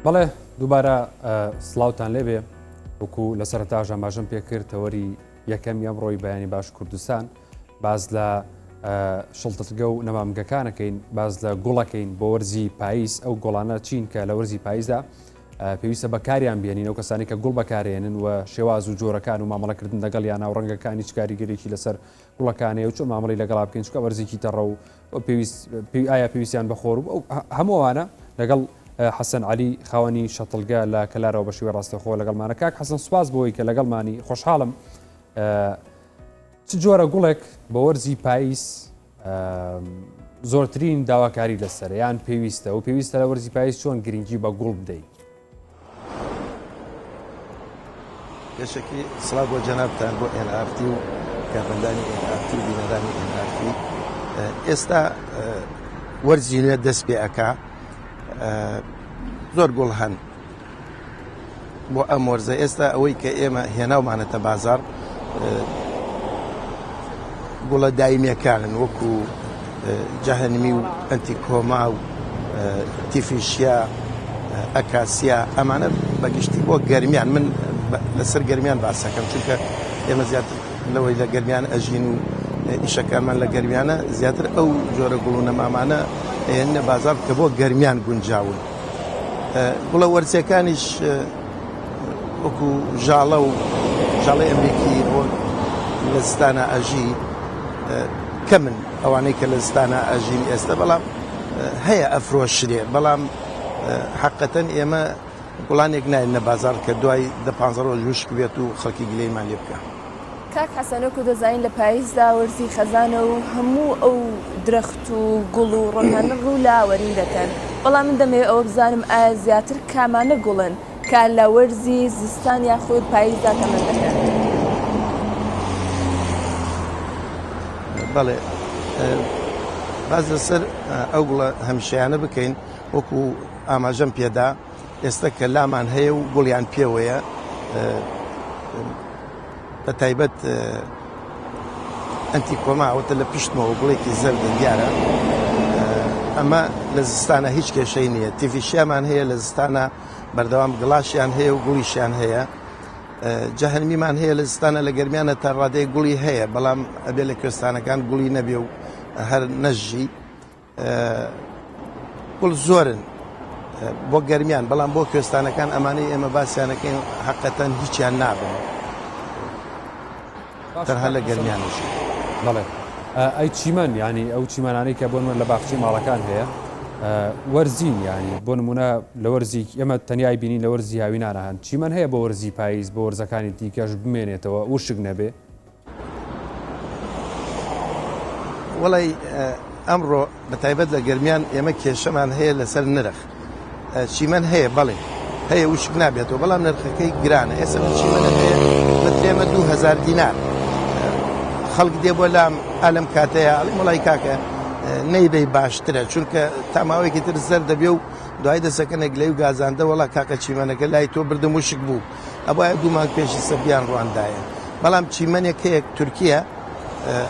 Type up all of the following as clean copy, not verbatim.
بەڵێ دووبارە سڵاوتان لێبێ وەکو لە سەرتاش ئاماژەم پێکرد تەوەری یەکەمی ئەمڕۆی بەیانی باش کوردستان باز لە شڵتتگە و نەمامگەکانەکەین باز لە گوڵەکەین بۆ وەرزی پاییز ئەو گۆڵانە چین کە لە وەرزی پاییزدا پێویستە بەکاریان بێنین ئەو کەسانی کە گوڵ بەکارێنن و شێواز و جۆرەکان و مامەڵەکردن لەگەڵ یانە و ڕەنگەکانی چ کاریگەرێکی لەسەر گوڵەکانەیە و چۆن مامەڵی لەگەڵا بکەین چونکە وەرزێکی تەڕە و پێویست ئایا پێویستیان بە خۆر و هەمووانە لەگەڵ حەسەن عەلی خاوەنی شەتڵگە لە کەلارەوە بە شێوەی ڕاستەخۆ لەگەڵمانە کاک حەسەن سوپاس بۆی کە لەگەڵمانی خۆشحاڵم چ جۆرە گوڵێک بە وەرزی پاییز زۆرترین داواکاری لەسەر یان پێویستە و پێویستە لە وەرزی پاییز چۆن گرنگی بە گوڵ بدەیت پێشەکی سڵاو بۆ جەنابتان بۆ NRT و کارمەندانی NRT و بینەرانی NRT ئێستا وەرزی نوێ دەست پێ ئەکا زۆر گوڵ هەن بۆ ئەم وەرزە ئێستا ئەوەی کە ئێمە هێناومانەتە بازار گوڵە دایمیەکانن وەکو جەهەنمی و ئەنتیکۆما و تیفیشیا ئەکاسیا ئەمانە بەگشتی بۆ گەرمیان من لەسەر گەرمیان باسەکەم چونکە ئێمە زیاتر لەوەی لە گەرمیان ئەژین و ئیشەکانمان لە گەرمیانە زیاتر ئەو جۆرە گوڵ و نەمامانە ئێنە بازار کە بۆ گەرمیان گونجاون گوڵە وەرزیەکانیش وەکو ژاڵە و ژاڵەی ئەمریکی بۆ لە زستانە ئەژی کەمن ئەوانەی کە لە زستانە ئەژین ئێستا بەڵام هەیە ئەفرۆشرێ بەڵام حقەتەن ئێمە گوڵانێک ناینە بازار کە دوای دە پ ڕۆژ وشک بێت و خەڵکی گلەیمان لێ بکە. کاک حەسەن وەکو دەزانین لە پاییزدا وەرزی خەزانە و هەموو ئەو درەخت و گوڵ و ڕەنگانە ڕوو لە وەرین دەکەن، بەڵام من دەمەوێت ئەوە بزانم ئایا زیاتر کامانە گوڵن کە لە وەرزی زستان یاخود پاییزدا تەمەن دەکەن؟ بەڵێ باس لەسەر ئەو گوڵە هەمیشەیانە بکەین وەکو ئاماژەم پێدا ئێستا کە لامان هەیە و گوڵیان پێوەیە بە تایبەت ئەنتی کۆما ئەوەتە لە پشتمەوە گوڵێکی زەردە دیارە ئەمە لە زستانە هیچ کێشەی نییە تیڤیشیامان هەیە لە زستانە بەردەوام گڵاشیان هەیە و گوڵیشیان هەیە جەهنمیمان هەیە لە زستانە لە گەرمیانە تا ڕادەیە گوڵی هەیە بەڵام ئەبێ لە کوێستانەکان گوڵی نەبێ و هەر نەژی گوڵ زۆرن بۆ گەرمیان بەڵام بۆ کوێستانەکان ئەمانەی ئێمە باسییانەکەین حقەتەن هیچیان نابن تەنها لە گەرمیانش. بەڵێ ئەی چیمەن ینی ئەو چیمەنانەی کە بۆ نمونە لە باخچەی ماڵەکان هەیە وەرزین ینی بۆ نمونە لە وەرزی ئێمە تەنیای بینین لە وەرزی هاوینانە هەن چیمەن هەیە بۆ وەرزی پاییز بۆ وەرزەکانی دیکەش بمێنێتەوە وشک نەبێ وەڵی ئەمڕۆ بە تایبەت لە گەرمیان ئێمە کێشەمان هەیە لەسەر نرخ چیمەن هەیە بەڵێ هەیە وشک نابێتەوە بەڵام نرخەکەی گرانە ئێستا چیمەنە هەیە مترێمە 2000 دینار خەڵک دێ بۆ لام ئالم کاتەیە ئەڵێ وڵی کاکە نەیبەی باشترە چونکە تا ماوەیەکی تر زەر دەبێ و دوای دەسەکەنە گلەی و گازاندە وڵا کاکە چیمەنەکە لای تۆ بردم وشک بوو ئەبوایە دوو مانگ پێش ئیستا بیان ڕواندایە بەڵام چیمەنێک هەیە تورکیە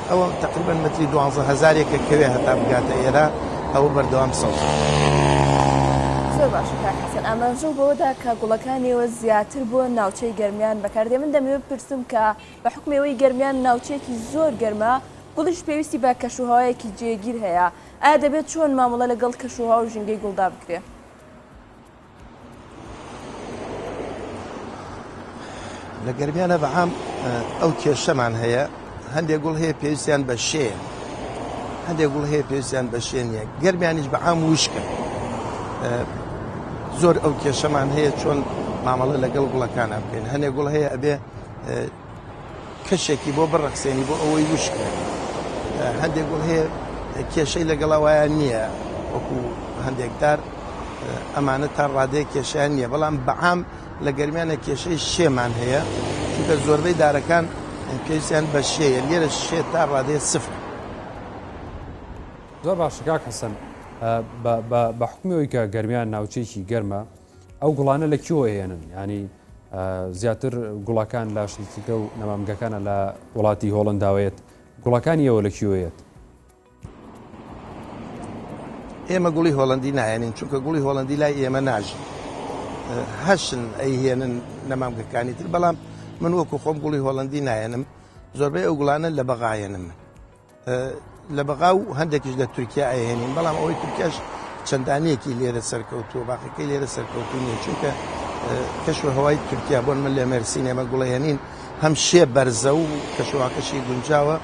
ئەوە تقریبا متری دوانزە هەزارێکە کەوێ هەتا بگاتە ئێرە ئەوە بەردەوام سەوزە. زۆر باشە کاک حەسەن ئاماژەو بەوەدا کە گوڵەکانیەوە زیاتر بۆ ناوچەی گەرمیان بەکاردێ من دەمەوێت بپرسم کە بە حوکمی ئەوەی گەرمیان ناوچەیەکی زۆر گەرمە گوڵیش پێویستی بە کەشوهەوایەکی جێگیر هەیە ئایا دەبێت چۆن مامەڵە لەگەڵ کەشوهەوا و ژینگەی گوڵدا بکرێ؟ لە گەرمیانە بە عام ئەو کێشەمان هەیە هەندێک گوڵ هەیە پێویستیان بە شێ هەندێک گوڵ هەیە پێویستیان بە شێ نییە گەرمیانیش بە عام وشکە زۆر ئەو کێشەمان هەیە چۆن مامەڵە لەگەڵ گوڵەکانە بکەین هەندێک گوڵ هەیە ئەبێ کەشێکی بۆ بڕەخسێنی بۆ ئەوەی وشک نەبێت هەندێک گوڵ هەیە کێشەی لەگەڵەوەیان نییە وەکو هەندێک دار ئەمانە تا ڕادەیە کێشیان نییە بەڵام بەعام لە گەرمیانە کێشەی شێمان هەیە چونکە زۆربەی دارەکان پێویستیان بە شێیە لێرە شێ تا ڕادەیە سفر. زۆر باشە کاک حەسەن بە حکومی ئەوی کە گەرمیان ناوچەیەکی گەرمە ئەو گوڵانە لە کوێوە ئەهێنن یانی زیاتر گوڵەکان لە شلتگە و نەمامگەکانە لە وڵاتی هۆڵنداوەیەت گوڵەکانی ئێوە لە کوێوەیەت؟ ئێمە گوڵی هۆڵندی نایەنین چونکە گوڵی هۆڵندی لای ئێمە ناژی. هەشن ئەیهێنن نەمامگەکانی تر بەڵام من وەکو خۆم گوڵی هۆڵندی نایەنم زۆربەی ئەو گوڵانە لە بەغایەنم من لە بەغا و هەندێکیش لە تورکیا ئەهێنین بەڵام ئەوەی تورکیاش چەندانیەکی لێرە سەرکەوتووە باقیەکەی لێرە سەرکەوتو نیە چونکە کەش و هەوای تورکیا بۆن من لە مەرسین ئێمە گوڵەیەنین هەم شێ بەرزە و کەشوهواکەشی گونجاوە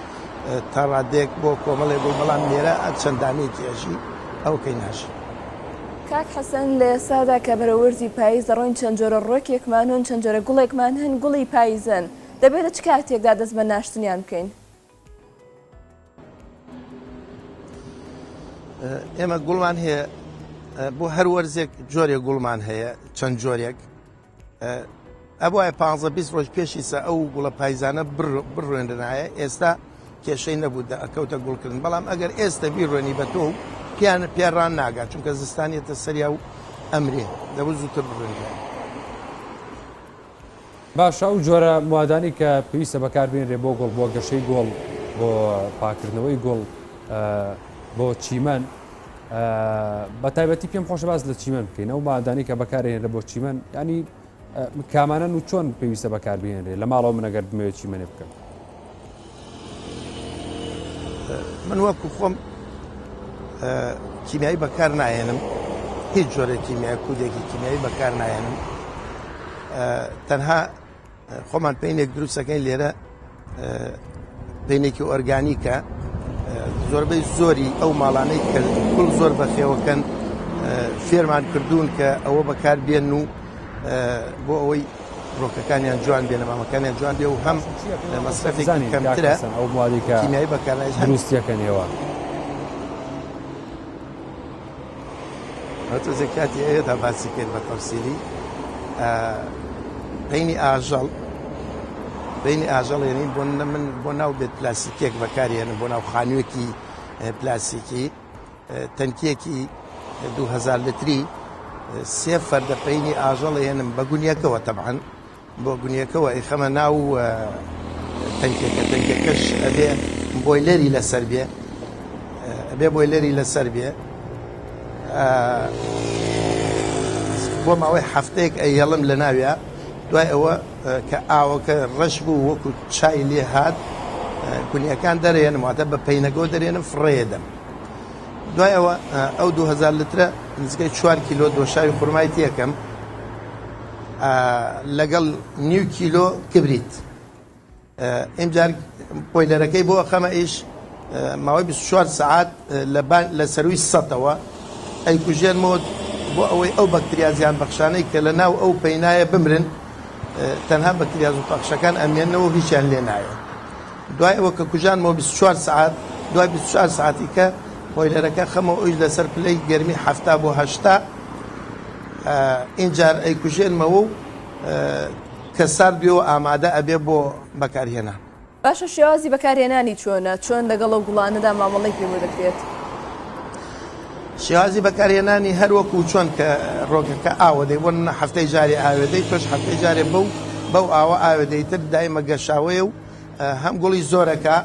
تا ڕادێک بۆ کۆمەڵێ گوڵ بەڵام لێرە چەندانێکی ئەژی ئەوکەی ناژی. کاک حەسەن لە ئێستادا کە بەرەو وەرزی پاییز دەڕۆین چەند جۆرە ڕوەکێکمان هەن چەند جۆرە گوڵێکمان هەن گوڵی پاییزن دەبێت لە چ کاتێکدا دەست بە ناشتنیان بکەین؟ ئێمە گوڵمان هەیە بۆ هەر وەرزێک جۆرێک گوڵمان هەیە چەند جۆرێک ئەبواە پ 20 ڕۆژ پێشی سە ئەو گوڵە پایزانە بڕوێنرایە ئێستا کێشەی نەبوو ئەکەوتە گوڵکردن بەڵام ئەگەر ئێستا بیڕوێنی بە تۆ و پیان پێڕان ناگات چونکە زستانیەتە سەریا و ئەمرێ دەبوو زووتر بڕوێنرایە. باشە ئەو جۆرە موادانەی کە پێویستە بەکاربێنرێ بۆ گوڵ بۆ گەشەی گوڵ بۆ پاکردنەوەی گوڵ بۆ چیمەن بە تایبەتی پێم خۆشە باس لە چیمەن بکەین ئەو مادانی کە بەکارهێنرە بۆ چیمەن ینی کامانەن و چۆن پێویستە بەکاربهێنرێ لە ماڵەوە من ئەگەر بمەوێت چیمەنێ بکەم من وەکو خۆم کیمیایی بەکار ناهێنم هیچ جۆرێک کیمیای کودێکی کیمیایی بەکار ناهێنم تەنها خۆمان پینێک دروستەکەین لێرە پینێکی ئۆرگانیکە زۆربەی زۆری ئەو ماڵانەی کە گوڵ زۆر بەخێوەکەن فێرمان کردوون کە ئەوە بەکار بێن و بۆ ئەوەی ڕۆکەکانیان جوان بێ نەمامەکانیان جوان بێ و هەم لە مەسرەفێکی کەمترە ئەو موادی کە کیمیایی بەکارنایش دروستیەکەن ئێوە. تۆزێک کاتی ئەوێ تا باسی کرد بە تەفسیلی پەینی ئاژەڵ بینی ئاژەڵ ێنین بۆ من بۆ ناو بێت پلاسیکێک بەکارێنم بۆ ناو خانوویەکی پلاسیکی تەنکیەکی 2000 لتری سێ فەردە پەینی ئاژەڵ هێنم بە گونیەکەوە تەبعەن بۆ گونیەکەوە ئەیخەمە ناو تەنکیەکە تەنکیەکەش ئەبێ بۆیلەری لەسەر بێ ئەبێ بۆیلەری لەسەر بێ بۆ ماوەی هەفتەیەک ئەیهێڵم لە ناویا دوای ئەوە کە ئاوەکە ڕەش بوو وەکو چای لێ هات گونیەکان دەرێنم واتە بە پەینەکەەوە دەرێنم فڕێدەم دوای ئەوە ئەو 2000 لترە نزیکەی 4 کیلۆ دۆشاوی خورمای تێکەم لەگەڵ نیو کیلۆ کبریت ئینجار بۆیلەرەکەی بۆ ئەخەمە ئیش ماوەی 24 سەعات لە سەروی سەتەوە ئەیکوژێنمەوە بۆ ئەوەی ئەو بەکتریا زیان بەخشانەی کە لە ناو ئەو پەینایە بمرن تەنها بەکتریا زووپەخشەکان ئەمێنەوە و هیچیان لێ نایە دوای ئەوە کە کوژانمەوە 24 سەعات دوای 24 ساعتی کە بۆیلەرەکە خەمەوە ئەویش لەسەر پلەی گەرمی 70 بۆ 80 ئینجار ئەیکوژێنمەوە و کە سارد بووەوە ئامادە ئەبێ بۆ بەکارهێنان. باشە شێوازی بەکارهێنانی چۆنە؟ چۆن لەگەڵ ئەو گوڵانەدا مامەڵەی پێوە دەکرێت؟ شێوازی بەکارهێنانی هەر وەکو چۆن کە ڕۆکەکە ئاوە دەی بۆ نمونە هەفتەی جارێ ئاوێ دەی تۆش هەفتەی جارێ بەو بەو ئاوە ئاوێ دەی تر دایمە گەشاوەیە و هەم گوڵی زۆرەکە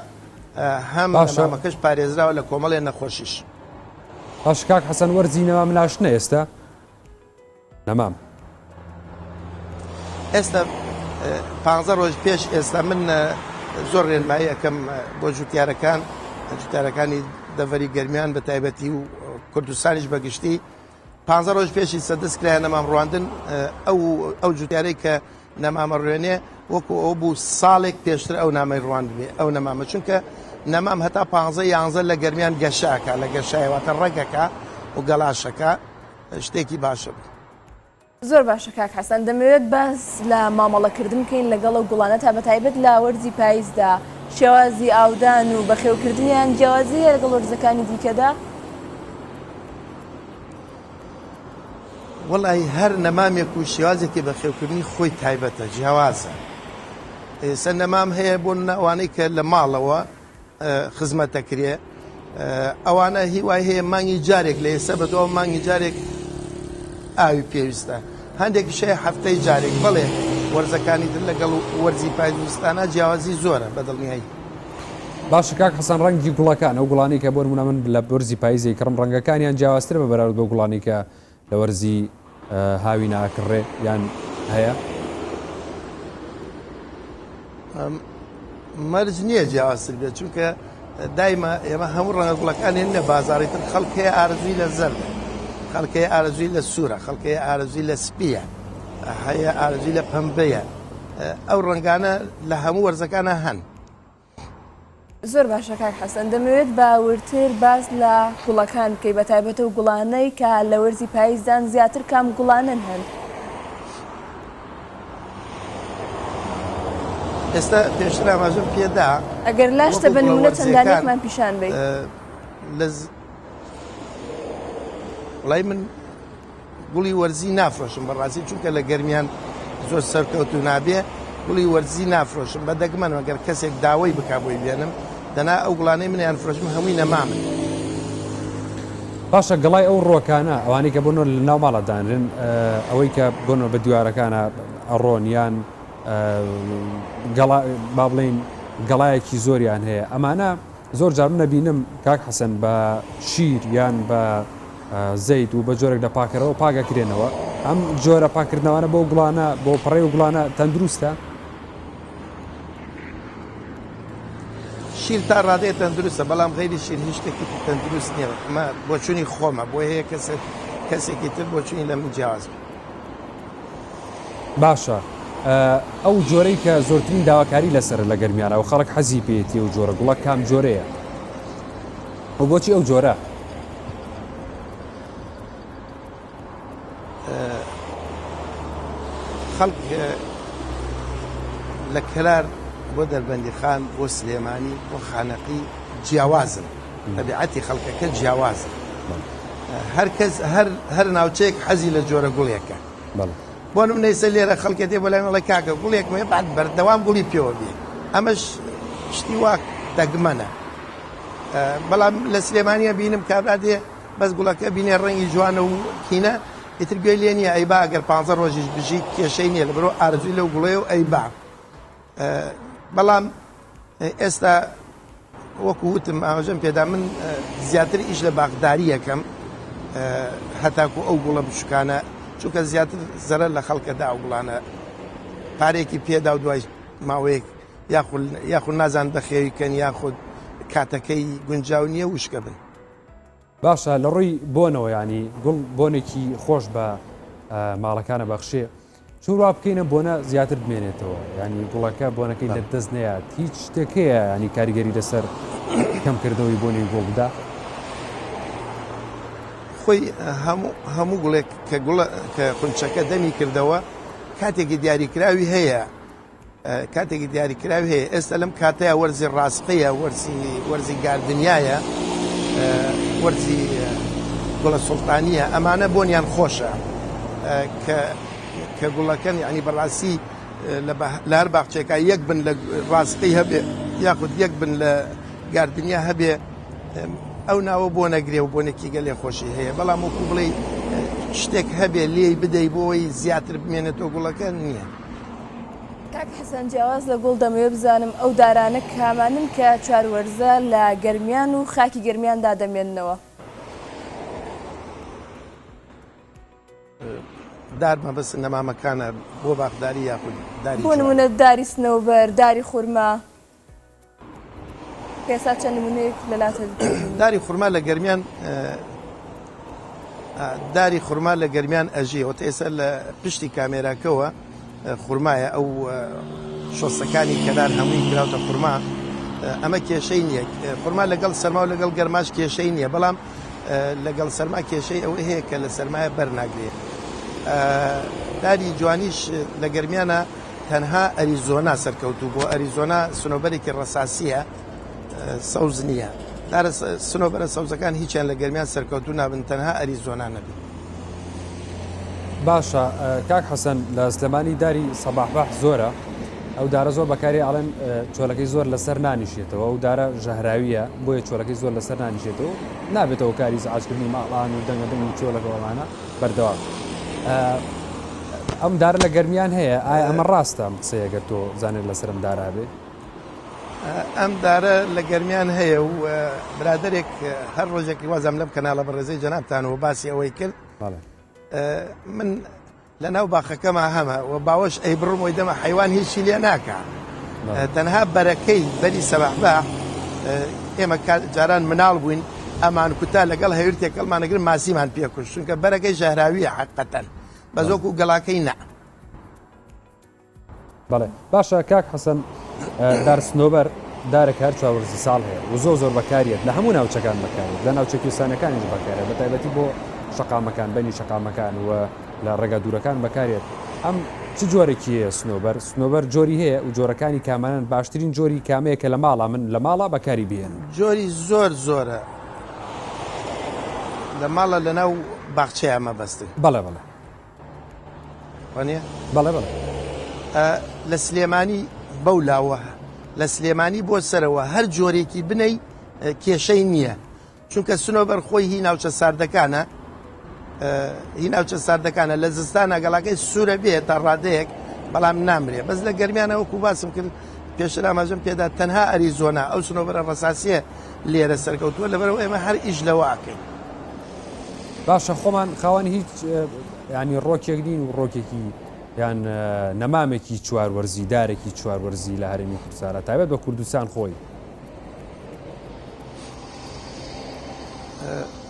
هەم باشە. نەمامەکەش پارێزراوە لە کۆمەڵێ نەخۆشیش. باشە کاک حەسەن وەرزی نەمام ناشتنە ئێستا؟ نەمام. ئێستا پانزە ڕۆژ پێش ئێستا من زۆر ڕێنمایی ئەەکەم بۆ جوتیارەکان جوتیارەکانی دەڤەری گەرمیان بە تایبەتی و کوردستانیش بەگشتی پ ڕۆژ پێشی سەدەست کرایە نەمام ڕواندن ئەو ئەو جوتیارەی کە نەمامە ڕوێنێ وەکو ئەو بوو ساڵێک پێشتر ئەو نامەی ڕواند بێ ئەو نەمامە چونکە نەمام هەتا پ یانزە لە گەرمیان گەشاکە لە گەشایواتە ڕەگەکە و گەڵاشەکە شتێکی باشە بوو. زۆر باشە کاک حەسەن دەمەوێت باس لە مامەڵەکردن بکەین لەگەڵ ئەو گوڵانە تا بەتایبەت لە وەرزی پاییزدا شێوازی ئاودان و بەخێوکردنیان جیاوازی هەیە لەگەڵ وەرزەکانی دیکەدا؟ وەڵی هەر نەمامێک و شێوازێکی بەخێوکردنی خۆی تایبەتە جیاوازە ئێستا نەمام هەیە بۆ ئەوانەی کە لە ماڵەوە خزمەت دەکرێ ئەوانە هیوای هەیە مانگی جارێک لە ئێستا بەدواوە مانگی جارێک ئاوی پێویستە هەندێکیش هەیە هەفتەی جارێک بەڵێ وەرزەکانی تر لەگەڵ وەرزی پایز و زستانە جیاوازی زۆرە بە دڵنیایی. باشە کاک حەسەن ڕەنگی گوڵەکان ئەو گوڵانەی کە بۆ نمونە من لە وەرزی پاییز ئەیکڕم ڕەنگەکانیان جیاوازترە بە بەراورد بەو گوڵانەی کە لە وەرزی. هاوینە ئەکڕێ یان هەیە؟ مەرج نییە جیاوازتر بێت چونکە دایمە ئێمە هەموو ڕەنگە گوڵەکان هێنە بازاڕی تر خەڵک هەیە ئارەزووی لە زەردە خەڵک هەیە ئارەزووی لە سوورە خەڵک هەیە ئارەزووی لە سپیە هەیە ئارەزووی لە پەمبەیە ئەو ڕەنگانە لە هەموو وەرزەکانە هەن. زۆر باشە کاک حەسەن دەمەوێت بە وردتر باس لە گوڵەکان بکەی بە تایبەت ئەو گوڵانەی کە لە وەرزی پاییزدان زیاتر کام گوڵانەن هەن؟ ئێستا پێشتر ئاماژەم پێدا ئەگەر لاشتە بە نمونە چەندانێکمان پیشان بەی. لە وڵی من گوڵی وەرزی نافرۆشم بەڕاستی چونکە لە گەرمیان زۆر سەرکەوتو نابێ گوڵی وەرزی نافرۆشم بە دەگمەن مەگەر کەسێک داوای بکا بۆی بێنم دەنا ئەو گوڵانەی منیان فرۆشم هەمووی نەمامن. باشە گەڵای ئەو ڕوەکانە ئەوانەی کە بۆ نۆ لە ناو ماڵە دانرێن ئەوەی کە بۆ نۆ بە دیوارەکانە ئەڕۆن یان گەڵا با بڵێین گەڵایەکی زۆریان هەیە ئەمانە زۆر جار من ئەبینم کاک حەسەن بە شیر یان بە زەیت و بە جۆرێک لە پاکەرەوە پاک ئەکرێنەوە ئەم جۆرە پاکردنەوانە بۆ گوڵانە بۆ پەڕەی و گوڵانە تەندروستە؟ شیر تا ڕادەیە تەندروستە بەڵام غەیری شیر هیچ شتێکی تر تەندروست نییە ئەمە بۆچوونی خۆمە بۆ هەیە کەسێک کەسێکی تر بۆچوونی لە من جیاواز بێت. باشە ئەو جۆرەی کە زۆرترین داواکاری لەسەرە لە گەرمیانە و خەڵک حەزی پێیەتی ئەو جۆرە گوڵە کام جۆرەیە و بۆچی ئەو جۆرە؟ خەڵک لە کەلار بۆ دەربەندیخان بۆ سلێمانی بۆ خانەقی جیاوازن تەبیعەتی خەڵکەکە جیاوازە هەر کەس هەر هەر ناوچەیەک حەزی لە جۆرە گوڵێکە بۆ نمونە ئێستا لێرە خەڵکێ دێ بۆ لای من ئەڵێ کاکە گوڵێکم هەیە بعد بەردەوام گوڵی پێوە بێ ئەمەش شتی وا دەگمەنە بەڵام لە سلێمانیە بینم کابرا دێ بەس گوڵەکە بینێ ڕەنگی جوانە و کینە ئیتر گوێی لێ نییە ئەی با ئەگەر پ ڕۆژیش بژی کێشەی نییە لە بەرەو ئارزوی لەو گوڵەیە و ئەی با بەڵام ئێستا وەکو وتم ئاماژەم پێدا من زیاتر ئیش لە باخداری یەکەم هەتاکو ئەو گوڵە بچوکانە چونکە زیاتر زەرەر لە خەڵکەدا ئەو گوڵانە پارێکی پێدا و دوای ماوەیەک یاخود یاخود نازان بەخێوی کەن یاخود کاتەکەی گونجاو نییە وشکە بن. باشە لە ڕووی بۆنەوە یانی گوڵ بۆنێکی خۆش بە ماڵەکانە بەخشێ چۆن وا بکەین ئەم بۆنە زیاتر بمێنێتەوە یانی گوڵەکە بۆنەکەی لە دەست نەیات هیچ شتێک هەیە ینی کاریگەری لەسەر کەمکردنەوەی بۆنی گوڵ بدا؟ خۆی هەموو هەموو گوڵێک کە گوڵە کە خونچەکە دەمی کردەوە کاتێکی دیاریکراوی هەیە کاتێکی دیاریکراوی هەیە ئێستا لەم کاتەیە وەرزی ڕاستقەیە وەرزی وەرزی گاردنیایە وەرزی گوڵە سوڵتانیە ئەمانە بۆنیان خۆشە کە کە گوڵەکەن یعنی بەڕاستی لە هەر باخچێکا یەک بن لە ڕاستقی هەبێ یاخود یەک بن لە گاردنیا هەبێ ئەو ناوە بۆ نەگرێ و بۆنێکی گەلێ خۆشی هەیە بەڵام وەکو بڵێ شتێک هەبێ لێی بدەی بۆی زیاتر بمێنێتەوە گوڵەکە نییە. کاک حەسەن جیاواز لە گوڵ دەمەوێ بزانم ئەو دارانە کامانن کە چواروەرزە لە گەرمیان و خاکی گەرمیاندا دەمێننەوە؟ دار مەبەست نەمامەکانە بۆ باخداری یاخود داری بۆ نمونە داری سنەوبەر داری خورما ئێستا چەند نمونەیەک لە لاتە داری خورما لە گەرمیان داری خورما لە گەرمیان ئەژی وە ئێستا لە پشتی کامێراکەوە خورمایە ئەو شۆستەکانی کەلار هەمووی کراوتە خورما ئەمە کێشەی نییە خورما لەگەڵ سەرما و لەگەڵ گەرماش کێشەی نییە بەڵام لەگەڵ سەرما کێشەی ئەوەی هەیە کە لە سەرمایە بەرناگرێ داری جوانیش لە گەرمیانە تەنها ئەریزۆنا سەرکەوتوو بووە، ئەریزۆنا سنۆبەرێکی ڕەساسییە، سەوز نییە. دارە سنۆبەرە سەوزەکان هیچیان لە گەرمیان سەرکەوتوو نابن تەنها ئەریزۆنا نەبێت. باشە کاک حەسەن لە سلێمانی داری سەباحباح زۆرە ئەو دارە زۆر بەکاری ئاڵێن چۆلەکەی زۆر لەسەر نانیشێتەوە ئەو دارە ژەهراویە بۆیە چۆلەکەی زۆر لەسەر نانیشێتەوە نابێتەوە کاری زعاجکردنی ماڵان و دەنگە دەنگی چۆلەکەوەمانە بەردەوام ئەم دارە لە گەرمیان هەیە ئایا ئەمە ڕاستە ئەم قسەیە گەر تۆ زانێت لەسەر ئەم دارە هەبێ؟ ئەم دارە لە گەرمیان هەیە و برادێک هەر ڕۆژێکی وازم لەم کەناڵە بەڕێزەی جەنابتانەوە باسی ئەوەی کرد. من لە ناو باخەکەما هەمە و باوەش ئەیبڕم وی دەمە حیوان هیچی لێ ناکا تەنها بەرەکەی بەری سەبەحبا ئێمە جاران مناڵ بووین ئەمان کوتا لەگەڵ هەویر تێکەڵمانەگر ماسیمان پێکوشت چونکە بەرەکەی ژەهراویە حقەتەن بەزۆک و گەڵاکەی نا. بەڵێ باشە کاک حەسەن دار سنۆبەر دارێک هەر چوار وەرزی ساڵ هەیە و زۆر زۆر بەکاریێت لە هەموو ناوچەکان بەکارێت لە ناوچە کوێستانەکانیش بەکارێت بە تایبەتی بۆ شەقامەکان بەنی شەقامەکان و لە ڕێگا دوورەکان بەکارێت ئەم چ جۆرێکی هەیە سنۆبەر سنۆبەر جۆری هەیە و جۆرەکانی کامانەن باشترین جۆری کامەیە کە لە ماڵا من لە ماڵا بەکاری بهێنم؟ جۆری زۆر زۆرە لە ماڵە لەناو باخچەیە مەبەستت؟ بەڵێ بەڵێ. وانە؟ بەڵێ بەڵێ. لە سلێمانی بەو لاوە لە سلێمانی بۆ سەرەوە هەر جۆرێکی بنەی کێشەی نییە چونکە سنۆبەر خۆی هی ناوچە ساردەکانە هی ناوچە ساردەکانە لە زستانە گەڵاکەی سوورە بێت تا ڕادەیەک بەڵام نامرێ بەس لە گەرمیانە وەکو باسم کرد پێشتر ئاماژەم پێدا تەنها ئەریزۆنا ئەو سنۆبەرە ڕەساسیە لێرە سەرکەوتووە لەبەرەوە ئێمە هەر ئیش لەوە ئەکەین. باشە خۆمان خاوەنی هیچ ینی ڕۆکێک نین و ڕۆکێکی یان نەمامێکی چواروەرزی دارێکی چواروەرزی لە هەرێمی کوردستانە تایبەت بە کوردستان خۆی.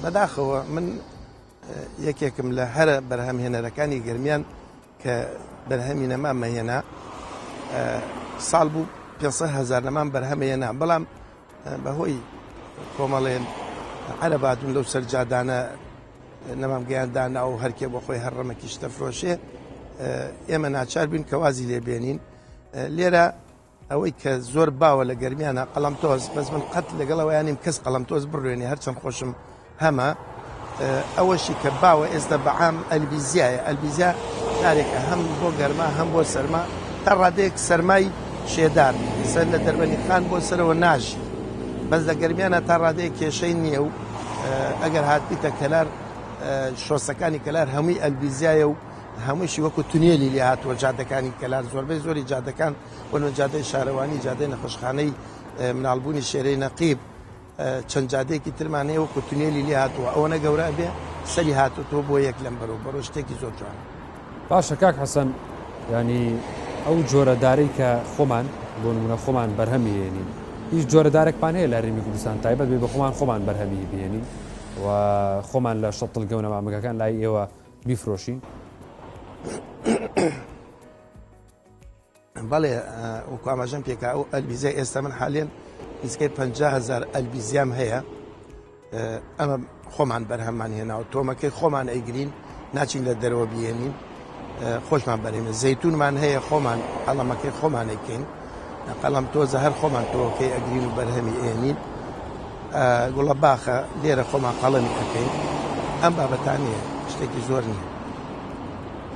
بەداخەوە من یەکێکم لە هەرە بەرهەمهێنەرەکانی گەرمیان کە بەرهەمی نەمامە هێنا ساڵ بوو 500 هزار نەمام بەرهەمێنا بەڵام بەهۆی کۆمەڵێن عەرەباتون لەو سەر جادانە نەمام گەیان دانا و هەرکێ بۆ خۆی هەر ڕەمەکی شتە فرۆشێ ئێمە ناچار بین کە وازی لێ بێنین لێرە ئەوەی کە زۆر باوە لە گەرمیانە قەڵەم تۆز بەس من قەت لەگەڵەوەیانیم کەس قەڵەم تۆز بڕوێنێ هەرچەند خۆشم هەمە ئەوەشی کە باوە ئێستا بەعام ئەلبیزیایە ئەلبیزیا دارێکە هەم بۆ گەرما هەم بۆ سەرما تا ڕادەیەک سەرمای شێدار سەر لە دەربەنی خان بۆ سەرەوە ناژی بەس لە گەرمیانە تا ڕادەیەک کێشەی نییە و ئەگەر هاتبیتە کەلار شۆسەکانی کەلار هەمووی ئەلبیزیایە و هەمووشی وەکو تونێلی لێ هاتووە جادەکانی کەلار زۆربەی زۆری جادەکان وەنە جادەی شارەوانی جادەی نەخۆشخانەی مناڵبوونی شێرەی نەقیب چەند جادەیەکی ترمان هەیە وەکو تونێلی لێ هاتووە ئەوەنە گەورە ئەبێ سەری هاتووتەوە بۆ یەک لەم بەرەو بەڕۆ شتێکی زۆر جوانە. باشە کاک حەسەن یانی ئەو جۆرە دارەی کە خۆمان بۆ نمونە خۆمان بەرهەمی هێنین هیچ جۆرە دارێکمان هەیە لە هەرێمی کوردستان تایبەت بێ بە خۆمان خۆمان بەرهەمی بهێنین و خۆمان لە شەتڵگە و نەمامگەکان لای ئێوە بیفرۆشین؟ بەڵێ وەکو ئاماژەم پێکا ئەو ئەلبیزیای ئێستا من حالێن نزیکەی 50 هزار ئەلبیزیام هەیە ئەمە خۆمان بەرهەممان هێناوە تۆمەکەی خۆمان ئەیگرین ناچین لە دەرەوە بیێنین خۆشمان بەرهێنە زەیتونمان هەیە خۆمان قەڵەمەکەی خۆمان ئەیکەین قەڵەم تۆزە هەر خۆمان تۆکەی ئەگرین و بەرهەمی ئێنین گوڵە باخە لێرە خۆمان قەڵەمی ئەەکەین ئەم بابەتانەیە شتێکی زۆر نییە.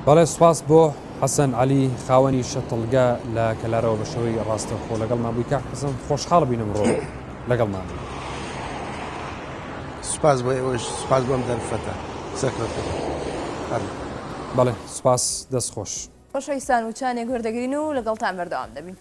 بەڵێ سوپاس بۆ حەسەن عەلی خاوەنی شەتڵگە لە کەلارەوە بە شێوەی ڕاستەوخۆ لەگەڵمان بووی کاک حەسەن خۆشحاڵ بین ئەمڕۆ لەگەڵمان بووی. سوپاس بۆ ئێوەش سوپاس بۆ ئەم دەرفەتە سەرکەوتوو بن. بەڵێ سوپاس دەست خۆش. خۆشەویستان وچانێک وەردەگرین و لەگەڵتان بەردەوام دەبین.